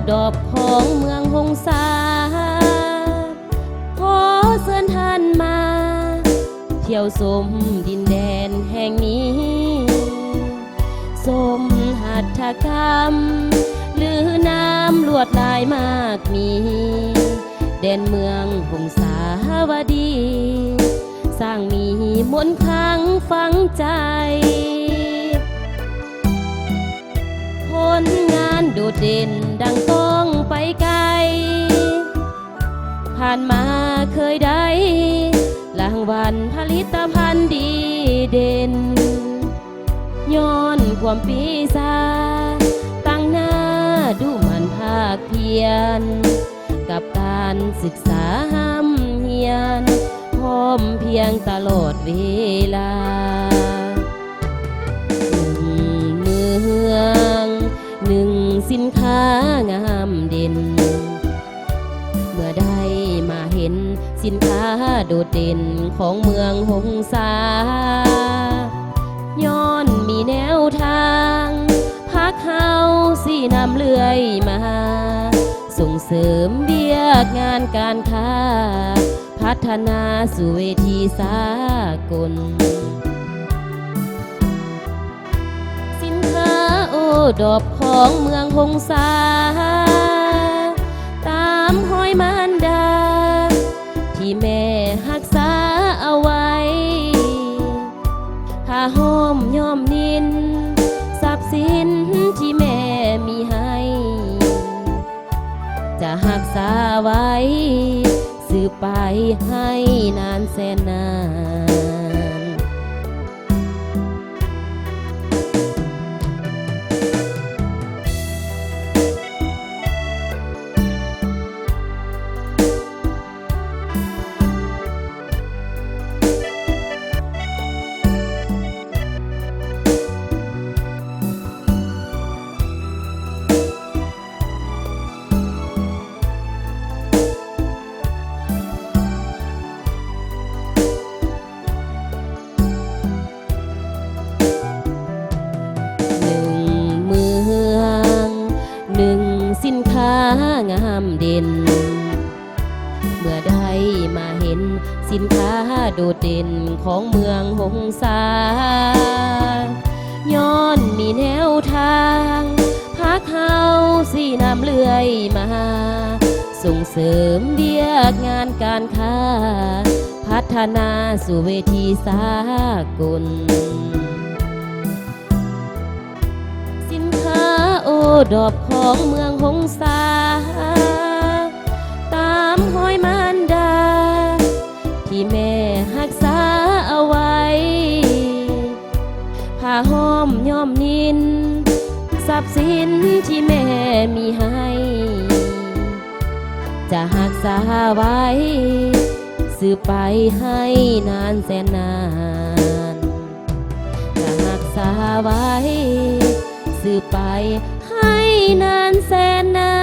ດອບຂອງເມືອງຫົງສາ ຂໍເຊີນທ່ານມາ ທ່ຽວຊົມດິນແດນແຫ່ງນີ້ ຊົມຫັດຖະກຳ ຫຼື ນ້ຳລວດລາຍມາກມີ ແດນເມືອງຫົງສາວະດີ ຊ່າງມີມົນຄັງຝັງໃຈ ຜົນງານໂດດເດັ່ນດັ່ງກ້ອງໄປໄກ ຜ່ານມາເຄີຍໄດ້ລາງວັນຜະລິດຕະພັນດີເດັ່ນ ຍ້ອນຄວາມປີຊາ ຕັ້ງໜ້າດຸໝັ່ນພາກພຽນ ກັບການສຶກສາຮ່ຳຮຽນ ພ້ອມພຽງຕະຫຼອດເວລາ ໜຶ່ງເມືອງ ໜຶ່ງສິນຄ້າງາມເດັ່ນ ເມື່ອໄດ້ມາເຫັນສິນຄ້າໂດດເດັ່ນຂອງເມືອງຫົງສາ ຍ້ອນມີແນວທາງ ພັກເຮົາຊີ້ນຳເລື້ອຍມາ ສົ່ງເສີມວຽກງານການຄ້າ ພັດທະນາສູ່ເວທີສາກົນ ສິນຄ້າໂອດອບຂອງເມືອງຫົງສາ ຕາມຮອຍມານດາ ທີ່ແມ່ຮັກສາເອົາໄວ້ ຜ້າຫົ່ມຍ້ອມນິນ ຊັບສິນທີ່ແມ່ມີໃຫ້ ຈະຮັກສາໄວ້ ສືບໄປໃຫ້ນານແສນນານ. ໜຶ່ງເມືອງ ໜຶ່ງສິນຄ້າງາມເດັ່ນ ເມື່ອໄດ້ມາເຫັນສິນຄ້າໂດດເດັ່ນຂອງເມືອງຫົງສາ ຍ້ອນມີແນວທາງ ພາກເຮົາຊີ້ນຳເລື້ອຍມາ ສົ່ງເສີມວຽກງານການຄ້າ ພັດທະນາສູ່ເວທີສາກົນ. ສິນຄ້າໂອດອບຂອງເມືອງຫົງສາ ຕາມຮອຍມານດາ ທີ່ແມ່ຮັກສາເອົາໄວ້ ຜ້າຫົ່ມຍ້ອມນິນ ຊັບສິນທີ່ແມ່ມີໃຫ້ ຈະຮັກສາໄວ້ ສືບໄປໃຫ້ນານແສນນານ. ຈະຮັກສາໄວ້ ສືບໄປໃຫ້ນານແສນນາ